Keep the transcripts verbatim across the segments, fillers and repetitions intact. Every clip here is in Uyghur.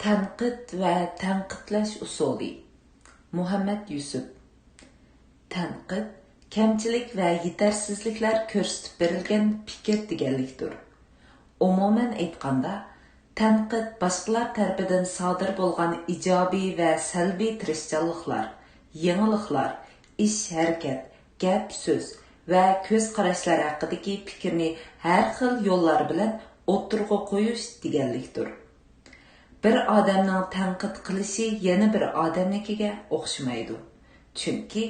تەنقىد ۋە تەنقىدلەش ئۇسۇلى. مۇھەممەد يۈسۈپ. تەنقىد كەمچىلىك ۋە يېتەرسىزلىكلەر كۆرسىتىپ بېرىلگەن پىكىر دېگەنلىكتۇر. ئومۇمەن ئېيتقاندا، تەنقىد باشقىلار تەرىپىدىن سادىر بولغان ئىجابىي ۋە سەلبىي تىرىشچانلىقلار، يېڭىلىقلار، ئىش-ھەرىكەت، گەپ-سۆز ۋە كۆز قاراشلار ھەققىدىكى پىكىرنى ھەر خىل يوللار بىلەن ئوتتۇرىغا قويۇش دېگەنلىكتۇر. بىر ئادەمنىڭ تەنقىد قىلىشى يەنە بىر ئادەمنىڭكىگە ئوخشىمايدۇ. چۈنكى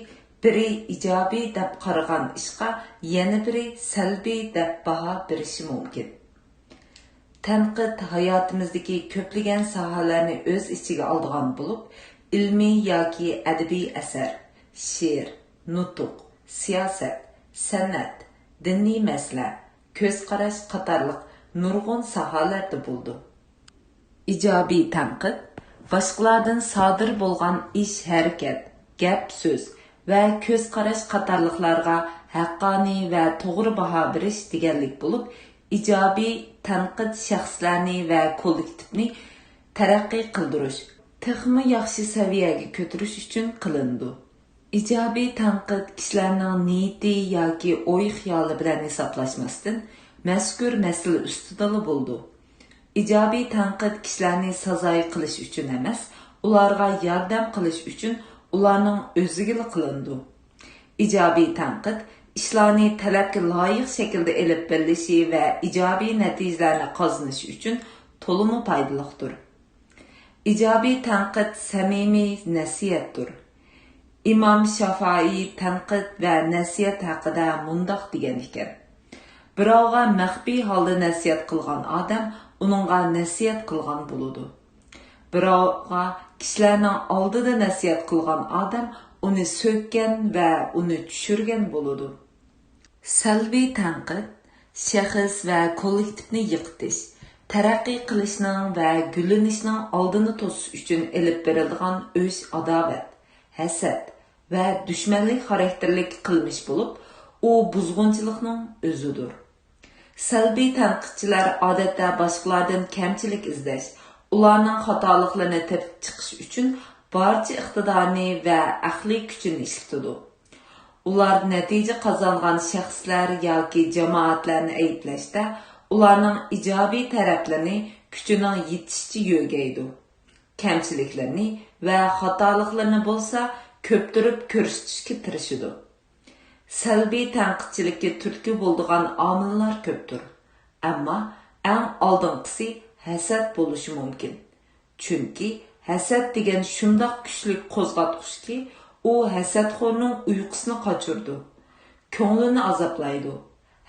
بىرى ئىجابىي دەپ قارىغان ئىشقا يەنە بىرى سەلبىي دەپ باھا بېرىشى مۇمكىن. تەنقىد ھاياتىمىزدىكى كۆپلىگەن ساھەلەرنى ئۆز ئىچىگە ئالىدىغان بولۇپ، ئىلمىي ياكى ئەدەبىي ئەسەر، شېئىر، نۇتۇق، سىياسەت، سەنئەت، دىنىي مەسىلە، كۆز قاراش قاتارلىق نۇرغۇن ساھەلەردە بولىدۇ. ئىجابىي تەنقىد باشقىلاردىن سادىر بولغان ئىش-ھەرىكەت، گەپ-سۆز ۋە كۆز قاراش قاتارلىقلارغا ھەققانىي ۋە توغرا باھا بېرىش دېگەنلىك بولۇپ، ئىجابىي تەنقىد شەخسلەرنى ۋە كوللېكتىپنى تەرەققىي قىلدۇرۇش، تېخىمۇ ياخشى سەۋىيەگە كۆتۈرۈش ئۈچۈن قىلىنىدۇ. ئىجابىي تەنقىد كىشىلەرنىڭ نىيىتى ياكى ئوي-خىيالى بىلەن ھېسابلاشماستىن، مەزكۇر مەسىلە ئۈستىدىلا بولىدۇ. ئىجابىي تەنقىد كىشىلەرنى سازايى قىلىش ئۈچۈن ئەمەس، ئۇلارغا ياردەم قىلىش ئۈچۈن ئۇلارنىڭ ئۆزىگىلا قىلىنىدۇ. ئىجابىي تەنقىد ئىشلارنى تەلەپكە لايىق شەكىلدە ئېلىپ بېرىلىشى ۋە ئىجابىي نەتىجىلەرنى قازىنىش ئۈچۈن تولىمۇ پايدىلىقتۇر. ئىجابىي تەنقىد سەمىمىي نەسىھەتتۇر. ئىمام شافائىي تەنقىد ۋە نەسىھەت ھەققىدە مۇنداق دېگەن ئىكەن: بىراۋغا مەخپىي ھالدا نەسىھەت قىلغان ئادەم ئۇنىڭغا نەسىھەت قىلغان بولىدۇ. بىراۋغا كىشىلەرنىڭ ئالدىدا نەسىھەت قىلغان ئادەم ئۇنى سۆككەن ۋە ئۇنى چۈشۈرگەن بولىدۇ. سەلبىي تەنقىد شەخس ۋە كوللېكتىپنى يىقىتىش، تەرەققىي قىلىشنىڭ ۋە گۈللىنىشنىڭ ئالدىنى توسۇش ئۈچۈن ئېلىپ بېرىلىدىغان ئۆچ-ئاداۋەت، ھەسەت ۋە دۈشمەنلىك خاراكتېرلىك قىلمىش بولۇپ، ئۇ بۇزغۇنچىلىقنىڭ ئۆزىدۇر. سەلبىي تەنقىدچىلەر ئادەتتە باشقىلاردىن كەمچىلىك ئىزدەش، ئۇلارنىڭ خاتالىقلىرىنى تېپىپ چىقىش ئۈچۈن بارچە ئىقتىدارىنى ۋە ئەقلىي كۈچىنى ئىشلىتىدۇ. ئۇلار نەتىجە قازانغان شەخسلەر ياكى جامائەتلەرنى ئەيىبلەشتە، ئۇلارنىڭ ئىجابىي تەرەپلىرىنى كۈچىنىڭ يېتىشىچە يۆگەيدۇ. كەمچىلىكلىرىنى ۋە خاتالىقلىرىنى بولسا كۆپتۈرۈپ كۆرسىتىشكە تىرىشىدۇ. سەلبىي تەنقىدچىلىككە تۈرتكە بولىدىغان ئامىللار كۆپتۇر، ئەمما ئەڭ ئالدىنقىسى ھەسەت بولۇشى مۇمكىن. چۈنكى ھەسەت دېگەن شۇنداق كۈچلۈك قوزغاتقۇچكى، ئۇ ھەسەتخورنىڭ ئۇيقۇسىنى قاچۇرىدۇ، كۆڭلىنى ئازابلايدۇ.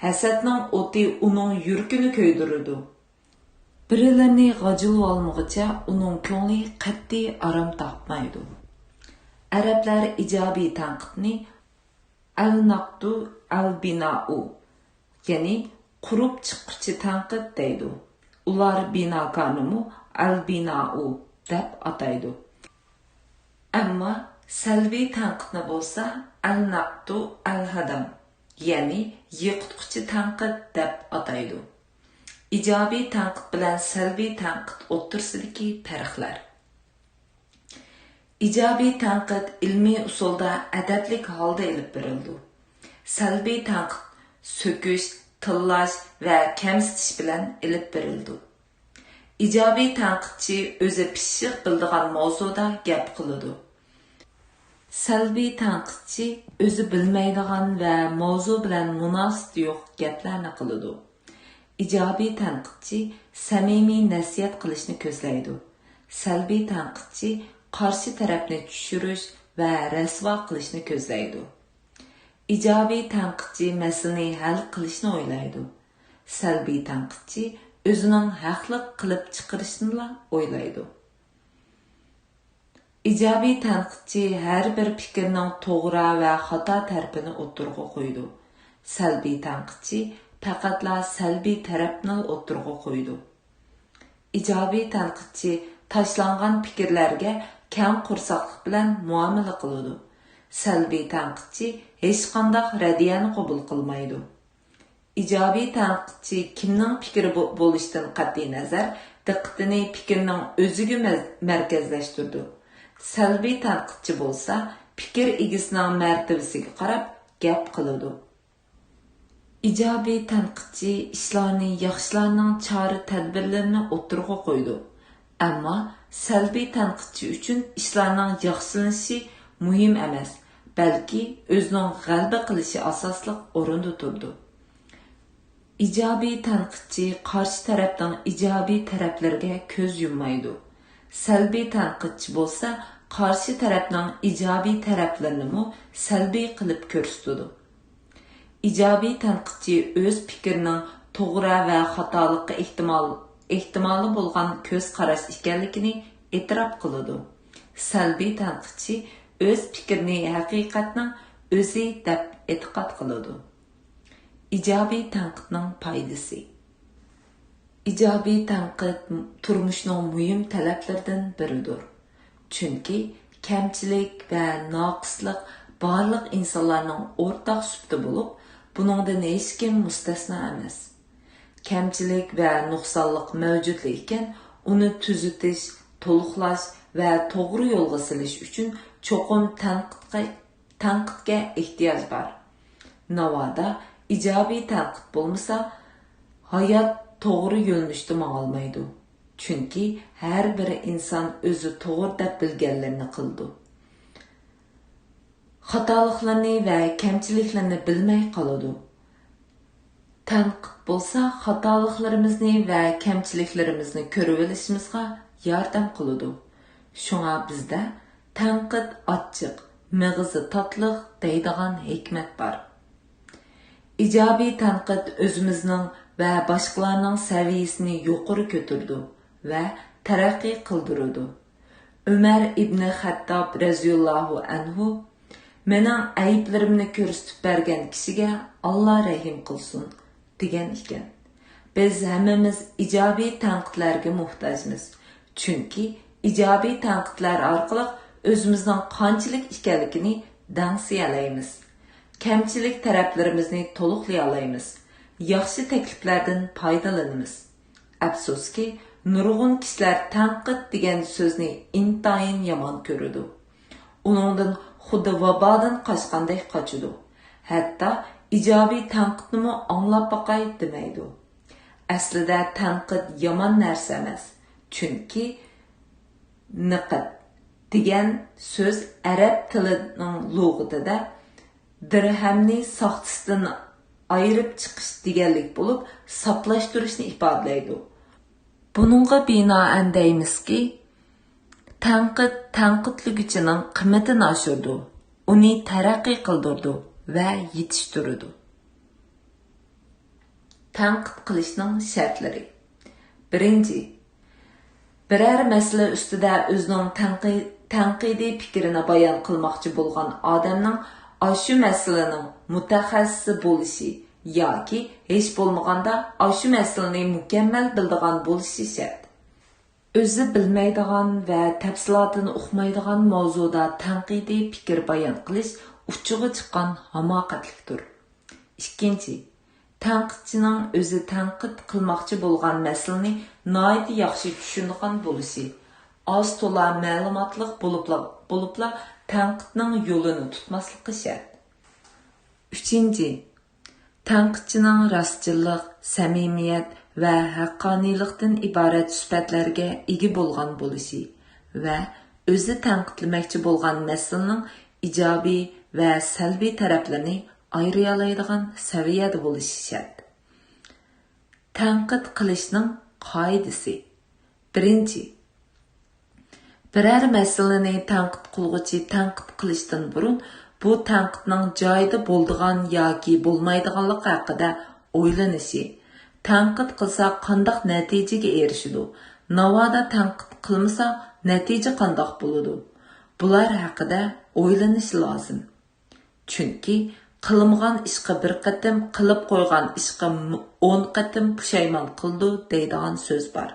ھەسەتنىڭ ئوتى ئۇنىڭ يۈرىكىنى كۆيدۈرىدۇ. بىرىلىرىنى غاجىلىۋالمىغۇچە ئۇنىڭ كۆڭلى قەتئىي ئارام تاپمايدۇ. ئەرەبلەر ئىجابىي تەنقىدنى ئەل نەقدۇ ئەل بىنائۇ، يەنى قۇرۇپ چىققۇچى تەنقىد دەيدۇ. ئۇلار بىناكارنىمۇ ئەل بىنائۇ دەپ ئاتايدۇ. ئەمما سەلبىي تەنقىدنى بولسا ئەل نەقدۇ ئەل ھەدەم، يەنى يىقىتقۇچى تەنقىد دەپ ئاتايدۇ. ئىجابىي تەنقىد بىلەن سەلبىي تەنقىد ئوتتۇرىسىدىكى پەرقلەر. ئىجابىي تەنقىد ئىلمىي ئۇسۇلدا ئەدەپلىك ھالدا ئېلىپ بېرىلىدۇ. سەلبىي تەنقىد سۆكۈش، تىللاش ۋە كەمسىتىش بىلەن ئېلىپ بېرىلىدۇ. ئىجابىي تەنقىدچى ئۆزى پىششىق بىلىدىغان ماۋزۇدا گەپ قىلىدۇ. سەلبىي تەنقىدچى ئۆزى بىلمەيدىغان ۋە ماۋزۇ بىلەن مۇناسىۋىتى يوق گەپلەرنى قىلىدۇ. ئىجابىي تەنقىدچى سەمىمىي نەسىھەت قىلىشنى كۆزلەيدۇ. سەلبىي تەنقىدچى قارشى تەرەپنى چۈشۈرۈش ۋە رەسۋا قىلىشنى كۆزلەيدۇ. ئىجابىي تەنقىدچى مەسىلىنى ھەل قىلىشنى ئويلايدۇ. سەلبىي تەنقىدچى ئۆزىنىڭ ھەقلىق قىلىپ چىقىرىشنىلا ئويلايدۇ. ئىجابىي تەنقىدچى ھەر بىر پىكىرنىڭ توغرا ۋە خاتا تەرىپىنى ئوتتۇرىغا قويىدۇ. سەلبىي تەنقىدچى پەقەتلا سەلبىي تەرەپنىلا ئوتتۇرىغا قويىدۇ. ئىجابىي تەنقىدچى تاشلانغان پىكىرلەرگە كەڭ قورساقلىق بىلەن مۇئامىلە قىلىدۇ. سەلبىي تەنقىدچى ھېچقانداق رەددىيەنى قوبۇل قىلمايدۇ. ئىجابىي تەنقىدچى كىمنىڭ پىكرى بو-، بولۇشىدىن قەتئىينەزەر، دىققىتىنى پىكىرنىڭ ئۆزىگە مەز-، مەركەزلەشتۈرىدۇ. سەلبىي تەنقىدچى بولسا، پىكىر ئىگىسىنىڭ مەرتىۋىسىگە قاراپ گەپ قىلىدۇ. ئىجابىي تەنقىدچى ئىشلارنى ياخشىلارنىڭ چارە-تەدبىرلىرىنى ئوتتۇرىغا قويىدۇ. ئەمما سەلبىي تەنقىدچى ئۈچۈن ئىشلارنىڭ ياخشىلىنىشى مۇھىم ئەمەس، بەلكى ئۆزىنىڭ غەلىبە قىلىشى ئاساسلىق ئورۇندا تۇرىدۇ. ئىجابىي تەنقىدچى قارشى تەرەپنىڭ ئىجابىي تەرەپلىرىگە كۆز يۇممايدۇ. سەلبىي تەنقىدچى بولسا، قارشى تەرەپنىڭ ئىجابىي تەرەپلىرىنىمۇ سەلبىي قىلىپ كۆرسىتىدۇ. ئىجابىي تەنقىدچى ئۆز پىكرىنىڭ توغرا ۋە خاتالىققا ئېھتىمال، ئېھتىمالى بولغان كۆز قاراش ئىكەنلىكىنى ئېتىراپ قىلىدۇ. سەلبىي تەنقىدچى ئۆز پىكرىنى ھەقىقەتنىڭ ئۆزى دەپ ئېتىقاد قىلىدۇ. ئىجابىي تەنقىدنىڭ پايدىسى. ئىجابىي تەنقىد تۇرمۇشنىڭ مۇھىم تەلەپلىرىدىن بىرىدۇر. چۈنكى كەمچىلىك ۋە ناقىسلىق بارلىق ئىنسانلارنىڭ ئورتاق سۈپىتى بولۇپ، بۇنىڭدىن ھېچكىم مۇستەسنا ئەمەس. كەمچىلىك ۋە نۇقسانلىق مەۋجۇتلا ئىكەن، ئۇنى تۈزىتىش، تولۇقلاش ۋە توغرا يولغا سېلىش ئۈچۈن چوقۇم تەنقىدقا، تەنقىدكە ئېھتىياج بار. ناۋادا ئىجابىي تەنقىد بولمىسا، ھايات توغرا يۆنىلىشتە ماڭالمايدۇ. چۈنكى ھەر بىر ئىنسان ئۆزى توغرا دەپ بىلگەنلىرىنى قىلىدۇ. خاتالىقلىرىنى ۋە كەمچىلىكلىرىنى بىلمەي قالىدۇ. تەنقىد بولسا خاتالىقلىرىمىزنى ۋە كەمچىلىكلىرىمىزنى كۆرۈۋېلىشىمىزغا ياردەم قىلىدۇ. شۇڭا بىزدە «تەنقىد ئاچچىق، مېغىزى تاتلىق» دەيدىغان ھېكمەت بار. ئىجابىي تەنقىد ئۆزىمىزنىڭ ۋە باشقىلارنىڭ سەۋىيىسىنى يۇقىرى كۆتۈرىدۇ ۋە تەرەققىي قىلدۇرىدۇ. ئۆمەر ئىبنى خەتتاب رەزىياللاھۇ ئەنھۇ، «مېنىڭ ئەيىبلىرىمنى كۆرسىتىپ بەرگەن كىشىگە ئاللا رەھىم قىلسۇن» دېگەن ئىكەن. بىز ھەممىمىز ئىجابىي تەنقىدلەرگە موھتاجمىز. چۈنكى ئىجابىي تەنقىدلەر ئارقىلىق ئۆزىمىزنىڭ قانچىلىك ئىكەنلىكىنى دەڭسىيەلەيمىز. كەمچىلىك تەرەپلىرىمىزنى تولۇقلىيالايمىز. ياخشى تەكلىپلەردىن پايدىلىنىمىز. ئەپسۇسكى، نۇرغۇن كىشىلەر تەنقىد دېگەن سۆزنى ئىنتايىن يامان كۆرىدۇ. ئۇنىڭدىن خۇددى ۋابادىن قاچقاندەك قاچىدۇ. ھەتتا ئىجابىي تەنقىدنىمۇ ئاڭلاپ باقاي دېمەيدۇ. ئەسلىدە تەنقىد يامان نەرسە ئەمەس. چۈنكى نىقىد دېگەن سۆز ئەرەب تىلىنىڭ لۇغىتىدە دىرھەمنى ساختىسىدىن ئايرىپ چىقىش دېگەنلىك بولۇپ، ساپلاشتۇرۇشنى ئىپادىلەيدۇ. بۇنىڭغا بىنائەن دەيمىزكى، تەنقىد تەنقىدلىگۈچىنىڭ قىممىتىنى ئاشۇرىدۇ، ئۇنى تەرەققىي قىلدۇرىدۇ ۋە يېتىشتۈرىدۇ. تەنقىد قىلىشنىڭ شەرتلىرى. بىرىنچى، بىرەر مەسىلە ئۈستىدە ئۆزىنىڭ تەنقىي-، تەنقىدىي پىكرىنى بايان قىلماقچى بولغان ئادەمنىڭ ئاشۇ مەسىلىنىڭ مۇتەخەسسىسى بولۇشى ياكى ھېچ بولمىغاندا ئاشۇ مەسىلىنى مۇكەممەل بىلىدىغان بولۇشى شەرت. ئۆزى بىلمەيدىغان ۋە تەپسىلاتىنى ئۇقمايدىغان ماۋزۇدا تەنقىدىي پىكىر بايان قىلىش ئۇچىغا چىققان ھاماقەتلىكتۇر. ئىككىنچى، تەنقىدچىنىڭ ئۆزى تەنقىد قىلماقچى بولغان مەسىلىنى ناھايىتى ياخشى چۈشىنىدىغان بولۇشى، ئاز تولا مەلۇماتلىق بولۇپلا، بولۇپلا تەنقىدنىڭ يولىنى تۇتماسلىقى شەرت. ئۈچىنچى، تەنقىدچىنىڭ راستچىللىق، سەمىمىيەت ۋە ھەققانىيلىقتىن ئىبارەت سۈپەتلەرگە ئىگە بولغان بولۇشى ۋە ئۆزى تەنقىدلىمەكچى بولغان مەسىلىنىڭ ئىجابىي ۋە سەلبىي تەرەپلىرىنى ئايرىيالايدىغان سەۋىيەدە بولۇشى شەرت. تەنقىد قىلىشنىڭ قائىدىسى. بىرىنچى، بىرەر مەسىلىنى تەنقىد قىلغۇچى تەنقىد قىلىشتىن بۇرۇن بۇ تەنقىدنىڭ جايىدا بولىدىغان ياكى بولمايدىغانلىقى ھەققىدە ئويلىنىشى، تەنقىد قىلسا قانداق نەتىجىگە ئېرىشىدۇ، ناۋادا تەنقىد قىلمىسا نەتىجە قانداق بولىدۇ، بۇلار ھەققىدە ئويلىنىشى لازىم. چۈنكى قىلمىغان ئىشقا بىر قېتىم، قىلىپ قويغان ئىشقا م-، ئون قېتىم پۇشايمان قىلىدۇ دەيدىغان سۆز بار.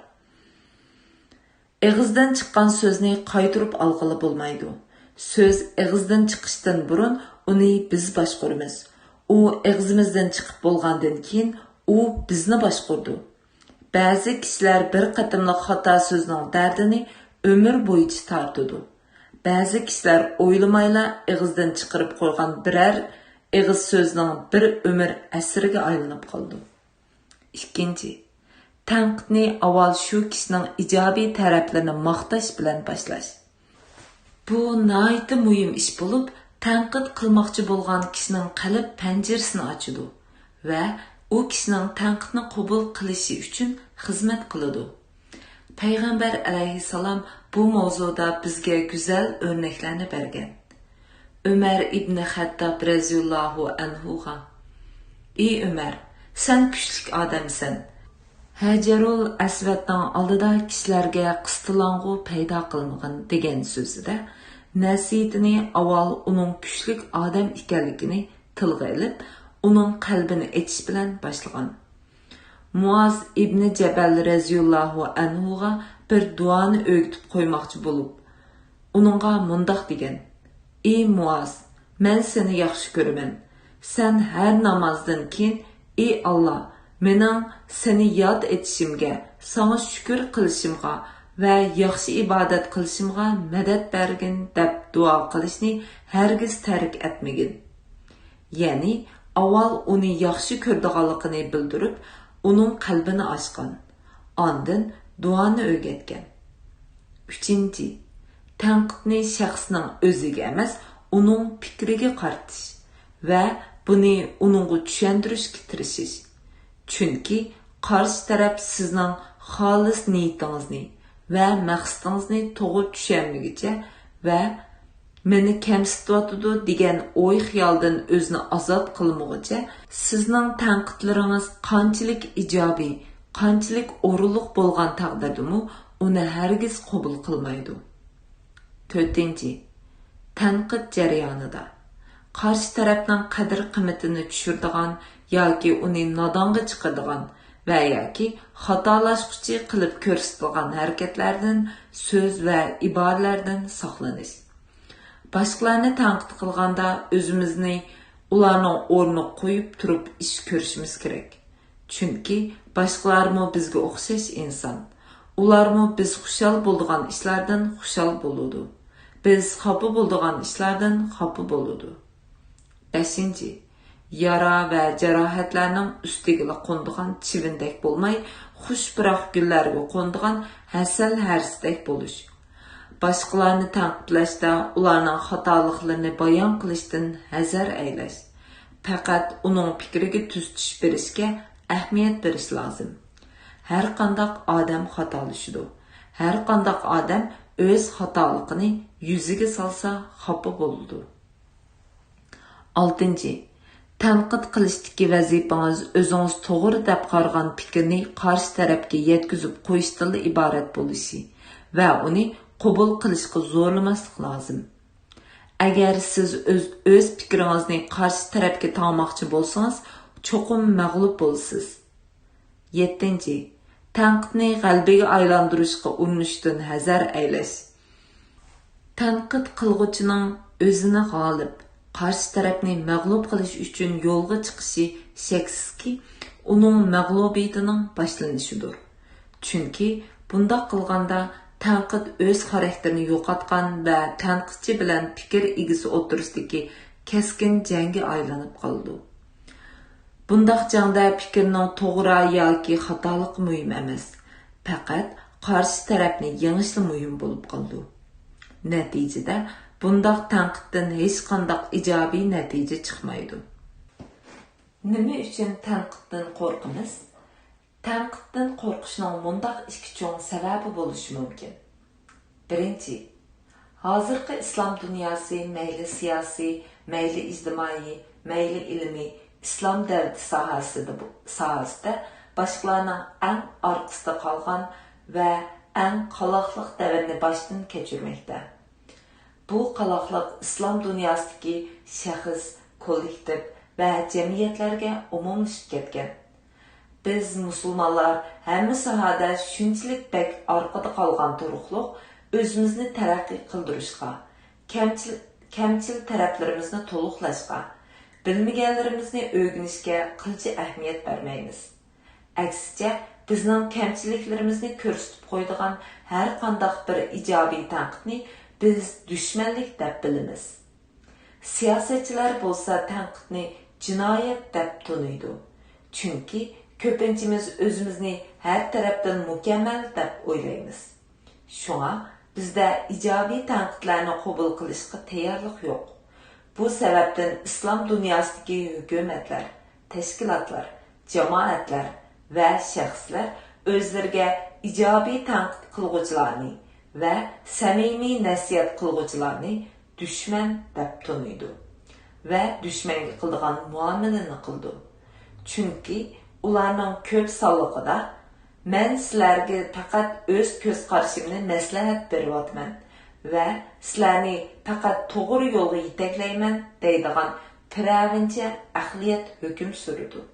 ئېغىزدىن چىققان سۆزنى قايتۇرۇپ ئالغىلى بولمايدۇ. سۆز ئېغىزدىن چىقىشتىن بۇرۇن ئۇنى بىز باشقۇرىمىز. ئۇ ئېغىزىمىزدىن چىقىپ بولغاندىن كېيىن ئۇ بىزنى باشقۇرىدۇ. بەزى كىشىلەر بىر قېتىملىق خاتا سۆزنىڭ دەردىنى ئۆمۈر بويىچە تارتىدۇ. بەزى كىشىلەر ئويلىمايلا ئېغىزدىن چىقىرىپ قويغان بىرەر ئېغىز سۆزنىڭ بىر ئۆمۈر ئەسىرىگە ئايلىنىپ قالىدۇ. ئىككىنچى، تەنقىدنى ئاۋۋال شۇ كىشىنىڭ ئىجابىي تەرەپلىرىنى ماختاش بىلەن باشلاش. بۇ ناھايىتى مۇھىم ئىش بولۇپ، تەنقىد قىلماقچى بولغان كىشىنىڭ قەلب پەنجىرىسىنى ئاچىدۇ ۋە ئۇ كىشىنىڭ تەنقىدنى قوبۇل قىلىشى ئۈچۈن خىزمەت قىلىدۇ. پەيغەمبەر ئەلەيھىسسالام بۇ ماۋزۇدا بىزگە گۈزەل ئۆرنەكلەرنى بەرگەن. ئۆمەر ئىبنى خەتتاب رەزىياللاھۇ ئەنھۇغا، ئى ئۆمەر، سەن كۈچلۈك ئادەمسەن. ھەجەرۇل ئەسۋەدنىڭ ئالدىدا كىشىلەرگە قىستىلاڭغۇ پەيدا قىلمىغىن دېگەن سۆزىدە نەسىھىتىنى ئاۋۋال ئۇنىڭ كۈچلۈك ئادەم ئىكەنلىكىنى تىلغا ئېلىپ، ئۇنىڭ قەلبىنى ئېچىش بىلەن باشلىغان. مۇئاز ئىبنى جەبەل رەزىياللاھۇ ئەنھۇغا بىر دۇئانى ئۆگىتىپ قويماقچى بولۇپ، ئۇنىڭغا مۇنداق دېگەن: ئى مۇئاز، مەن سېنى ياخشى كۆرىمەن. سەن ھەر نامازدىن كېيىن، ئى ئاللا، مېنىڭ سېنى ياد ئېتىشىمگە، ساڭا شۈكۈر قىلىشىمغا ۋە ياخشى ئىبادەت قىلىشىمغا مەدەت بەرگىن دەپ دۇئا قىلىشنى ھەرگىز تەرك ئەتمىگىن. يەنى ئاۋۋال ئۇنى ياخشى كۆرىدىغانلىقىنى بىلدۈرۈپ، ئۇنىڭ قەلبىنى ئاچقان. ئاندىن دۇئانى ئۆگەتكەن. ئۈچىنچى، تەنقىدنى شەخسنىڭ ئۆزىگە ئەمەس، ئۇنىڭ پىكرىگە قارىتىش ۋە بۇنى ئۇنىڭغا چۈشەندۈرۈشكە تىرىشىش. چۈنكى قارشى تەرەپ سىزنىڭ خالىس نىيىتىڭىزنى ۋە مەقسىتىڭىزنى توغرا چۈشەنمىگۈچە ۋە مېنى كەمسىتىۋاتىدۇ دېگەن ئوي-خىيالدىن ئۆزىنى ئازاد قىلمىغۇچە، سىزنىڭ تەنقىدلىرىڭىز قانچىلىك ئىجابىي، قانچىلىك ئورۇنلۇق بولغان تەقدىردىمۇ، ئۇنى ھەرگىز قوبۇل قىلمايدۇ. تۆتىنچى، تەنقىد جەريانىدا قارشى تەرەپنىڭ قەدىر-قىممىتىنى چۈشۈرىدىغان ياكى ئۇنى نادانغا چىقىرىدىغان ۋە ياكى خاتالاشقۇچى قىلىپ كۆرسىتىدىغان ھەرىكەتلەردىن، سۆز ۋە ئىبارىلەردىن ساقلىنىش. باشقىلارنى تەنقىد قىلغاندا ئۆزىمىزنى ئۇلارنىڭ ئورنىغا قويۇپ تۇرۇپ ئىش كۆرۈشىمىز كېرەك. چۈنكى باشقىلارمۇ بىزگە ئوخشاش ئىنسان. ئۇلارمۇ بىز خۇشال بولىدىغان ئىشلاردىن خۇشال بولىدۇ. بىز خاپا بولىدىغان ئىشلاردىن خاپا بولىدۇ. بەشىنچى، يارا ۋە جاراھەتلەرنىڭ ئۈستىگىلا قونىدىغان چىۋىندەك بولماي، خۇش پۇراق گۈللەرگە قونىدىغان ھەسەل ھەرىسىدەك بولۇش. باشقىلارنى تەنقىدلەشتە ئۇلارنىڭ خاتالىقلىرىنى بايان قىلىشتىن ھەزەر ئەيلەش. پەقەت ئۇنىڭ پىكرىگە تۈزىتىش بېرىشكە ئەھمىيەت بېرىش لازىم. ھەرقانداق ئادەم خاتالىشىدۇ. ھەرقانداق ئادەم ئۆز خاتالىقىنى يۈزىگە سالسا خاپا بولىدۇ. ئالتىنچى، تەنقىد قىلىشتىكى ۋەزىپىڭىز ئۆزىڭىز توغرا دەپ قارىغان پىكىرنى قارشى تەرەپكە يەتكۈزۈپ قويۇشتىنلا ئىبارەت بولۇشى ۋە ئۇنى قوبۇل قىلىشقا زورلىماسلىق لازىم. ئەگەر سىز ئۆز، ئۆز پىكرىڭىزنى قارشى تەرەپكە تاڭماقچى بولسىڭىز، چوقۇم مەغلۇپ بولىسىز. يەتتىنچى، تەنقىدنى غەلىبىگە ئايلاندۇرۇشقا ئۇرۇنۇشتىن ھەزەر ئەيلەش. تەنقىد قىلغۇچىنىڭ ئۆزىنى غالىب، قارشى تەرەپنى مەغلۇپ قىلىش ئۈچۈن يولغا چىقىشى شەكسىزكى، ئۇنىڭ مەغلۇبىيىتىنىڭ باشلىنىشىدۇر. چۈنكى بۇنداق قىلغاندا تەنقىد ئۆز خاراكتېرىنى يوقاتقان ۋە تەنقىدچى بىلەن پىكىر ئىگىسى ئوتتۇرىسىدىكى كەسكىن جەڭگە ئايلىنىپ قالىدۇ. بۇنداق جەڭدە پىكىرنىڭ توغرا ياكى خاتالىقى مۇھىم ئەمەس، پەقەت قارشى تەرەپنى يېڭىشلا مۇھىم بولۇپ قالىدۇ. نەتىجىدە، بۇنداق تەنقىدتىن ھېچقانداق ئىجابىي نەتىجە چىقمايدۇ. نېمە ئۈچۈن تەنقىدتىن قورقىمىز؟ تەنقىدتىن قورقۇشنىڭ مۇنداق ئىككى چوڭ سەۋەبى بولۇشى مۇمكىن. بىرىنچى، ھازىرقى ئىسلام دۇنياسى مەيلى سىياسىي، مەيلى ئىجتىمائىي، مەيلى ئىلمىي، ئىسلام دەۋلىتى ساھەسىدە، ساھەسىدە باشقىلارنىڭ ئەڭ ئارقىسىدا قالغان ۋە ئەڭ قالاقلىق دەۋرنى باشتىن كەچۈرمەكتە. بۇ قالاقلىق ئىسلام دۇنياسىدىكى شەخس، كوللېكتىپ ۋە جەمئىيەتلەرگە ئومۇملىشىپ كەتكەن. بىز مۇسۇلمانلار ھەممە ساھەدە شۇنچىلىك بەك ئارقىدا قالغان تۇرۇقلۇق، ئۆزىمىزنى تەرەققىي قىلدۇرۇشقا، كەمچىل، كەمچىل تەرەپلىرىمىزنى تولۇقلاشقا، بىلمىگەنلىرىمىزنى ئۆگىنىشكە قىلچە ئەھمىيەت بەرمەيمىز. ئەكسىچە، بىزنىڭ كەمچىلىكلىرىمىزنى كۆرسىتىپ قويىدىغان ھەر قانداق بىر ئىجابىي تەنقىدنى بىز دۈشمەنلىك دەپ بىلىمىز. سىياسەتچىلەر بولسا تەنقىدنى جىنايەت دەپ تونۇيدۇ. چۈنكى كۆپىنچىمىز ئۆزىمىزنى ھەر تەرەپتىن مۇكەممەل دەپ ئويلايمىز. شۇڭا بىزدە ئىجابىي تەنقىدلەرنى قوبۇل قىلىشقا تەييارلىق يوق. بۇ سەۋەبتىن ئىسلام دۇنياسىدىكى ھۆكۈمەتلەر، تەشكىلاتلار، جامائەتلەر ۋە شەخسلەر ئۆزلىرىگە ئىجابىي تەنقىد قىلغۇچىلارنى ۋە سەمىمىي نەسىھەت قىلغۇچىلارنى دۈشمەن دەپ تونۇيدۇ ۋە دۈشمەنگە قىلىدىغان مۇئامىلىنى قىلىدۇ. چۈنكى ئۇلارنىڭ كۆپ سانلىقىدا «مەن سىلەرگە پەقەت ئۆز كۆز قارىشىمنى مەسلىھەت بېرىۋاتىمەن ۋە سىلەرنى پەقەت توغرا يولغا يېتەكلەيمەن» دەيدىغان پىرەۋىنچە ئەقلىيەت ھۆكۈم سۈرىدۇ.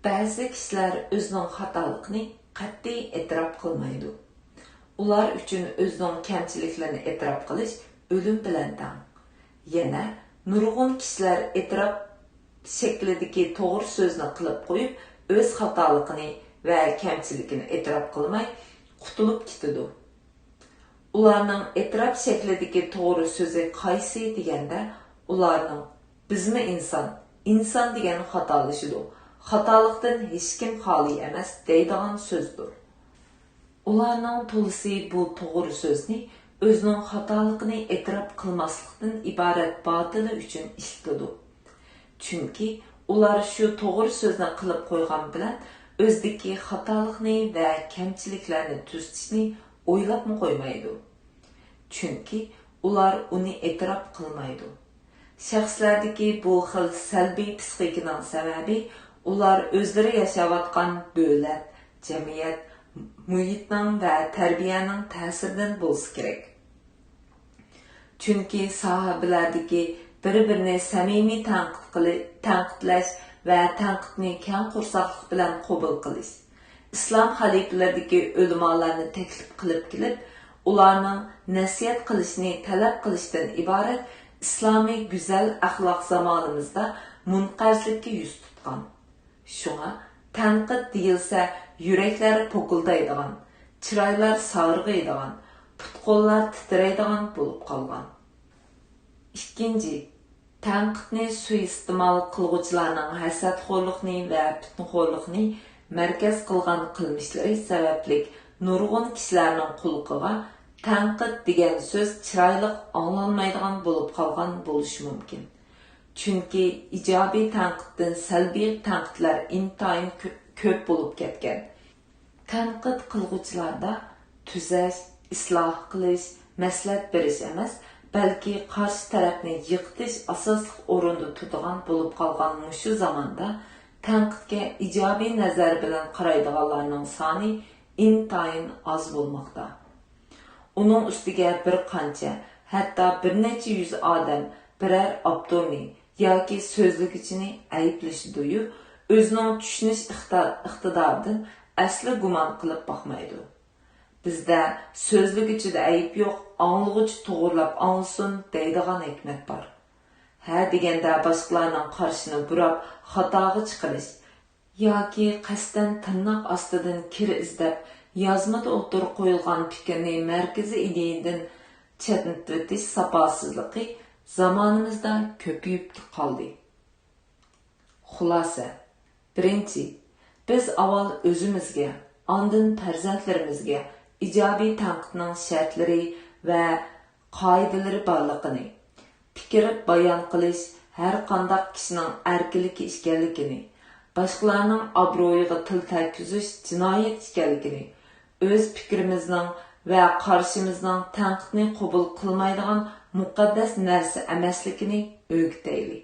بەزى كىشىلەر ئۆزىنىڭ خاتالىقىنى قەتئىي ئېتىراپ قىلمايدۇ. ئۇلار ئۈچۈن ئۆزىنىڭ كەمچىلىكلىرىنى ئېتىراپ قىلىش ئۆلۈم بىلەن تەڭ. يەنە نۇرغۇن كىشىلەر ئېتىراپ شەكلىدىكى توغرا سۆزنى قىلىپ قويۇپ، ئۆز خاتالىقىنى ۋە كەمچىلىكىنى ئېتىراپ قىلماي قۇتۇلۇپ كېتىدۇ. ئۇلارنىڭ ئېتىراپ شەكلىدىكى توغرا سۆزى قايسى دېگەندە، ئۇلارنىڭ «بىزمۇ ئىنسان، ئىنسان دېگەن خاتالىشىدۇ، خاتالىقتىن ھېچكىم خالىي ئەمەس» دەيدىغان سۆزىدۇر. ئۇلارنىڭ تولىسى بۇ توغرا سۆزنى ئۆزىنىڭ خاتالىقىنى ئېتىراپ قىلماسلىقتىن ئىبارەت باتىلى ئۈچۈن ئىشلىتىدۇ. چۈنكى ئۇلار شۇ توغرا سۆزنى قىلىپ قويغان بىلەن ئۆزىدىكى خاتالىقنى ۋە كەمچىلىكلەرنى تۈزىتىشنى ئويلاپمۇ قويمايدۇ. چۈنكى ئۇلار ئۇنى ئېتىراپ قىلمايدۇ. شەخسلەردىكى بۇ خىل سەلبىي پىسخىكىنىڭ سەۋەبى ئۇلار ئۆزلىرى ياشاۋاتقان دۆلەت، جەمئىيەت، مۇھىتنىڭ ۋە تەربىيەنىڭ تەسىرىدىن بولسا كېرەك. چۈنكى ساھابىلەردىكى بىر-بىرىنى سەمىمىي تەنقىد قىلى-، تەنقىدلەش ۋە تەنقىدنى كەڭ قورساقلىق بىلەن قوبۇل قىلىش، ئىسلام خەلىپىلىرىدىكى ئۆلىمالارنى تەكلىپ قىلىپ كېلىپ، ئۇلارنىڭ نەسىھەت قىلىشىنى تەلەپ قىلىشتىن ئىبارەت ئىسلامىي گۈزەل ئەخلاق زامانىمىزدا مۇنقەرزلىككە يۈز تۇتقان. شۇڭا تەنقىد دېيىلسە، يۈرەكلەر پوكۇلدايدىغان، چىرايلار سارغىيىدىغان، پۇت-قوللار تىترەيدىغان بولۇپ قالغان. ئىككىنچى، تەنقىدنى سۇيىئىستېمال قىلغۇچىلارنىڭ ھەسەتخورلۇقنى ۋە پىتنىخورلۇقنى مەركەز قىلغان قىلمىشلىرى سەۋەبلىك نۇرغۇن كىشىلەرنىڭ قۇلىقىغا تەنقىد دېگەن سۆز چىرايلىق ئاڭلانمايدىغان بولۇپ قالغان بولۇشى مۇمكىن. چۈنكى ئىجابىي تەنقىدتىن سەلبىي تەنقىدلەر ئىنتايىن كۆ-، كۆپ بولۇپ كەتكەن. تەنقىد قىلغۇچىلاردا تۈزەش، ئىسلاھ قىلىش، مەسلىھەت بېرىش ئەمەس، بەلكى قارشى تەرەپنى يىقىتىش ئاساسلىق ئورۇندا تۇرىدىغان بولۇپ قالغان مۇشۇ زاماندا، تەنقىدكە ئىجابىي نەزەر بىلەن قارايدىغانلارنىڭ سانى ئىنتايىن ئاز بولماقتا. ئۇنىڭ ئۈستىگە بىر قانچە، ھەتتا بىر نەچچە يۈز ئادەم بىرەر ئاپتورنى ياكى سۆزلىگۈچىنى ئەيىبلىشىدۇيۇ، ئۆزىنىڭ چۈشىنىش ئىقتا-، ئىقتىدارىدىن ئەسلا گۇمان قىلىپ باقمايدۇ. بىزدە «سۆزلىگۈچىدە ئەيىب يوق، ئاڭلىغۇچى توغرىلاپ ئاڭلىسۇن» دەيدىغان ھېكمەت بار. ھە دېگەندە باشقىلارنىڭ قارىشىنى بۇراپ خاتاغا چىقىرىش ياكى قەستەن تىرناق ئاستىدىن كىر ئىزدەپ، يازمىدا ئوتتۇرىغا قويۇلغان پىكىرنى مەركىزىي ئىدىيىدىن چەتنىتىۋېتىش ساپاسىزلىقى زامانىمىزدا كۆپىيىپ قالدى. خۇلاسە، بىرىنچى، بىز ئاۋۋال ئۆزىمىزگە، ئاندىن پەرزەنتلىرىمىزگە ئىجابىي تەنقىدنىڭ شەرتلىرى ۋە قائىدىلىرى بارلىقىنى، پىكىر بايان قىلىش ھەر قانداق كىشىنىڭ ئەركىنلىكى ئىكەنلىكىنى، باشقىلارنىڭ ئابرۇيىغا تىل تەگكۈزۈش جىنايەت ئىكەنلىكىنى، ئۆز پىكرىمىزنىڭ ۋە قارىشىمىزنىڭ تەنقىدنى قوبۇل قىلمايدىغان مۇقەددەس نەرسە ئەمەسلىكىنى ئۆگىتەيلى.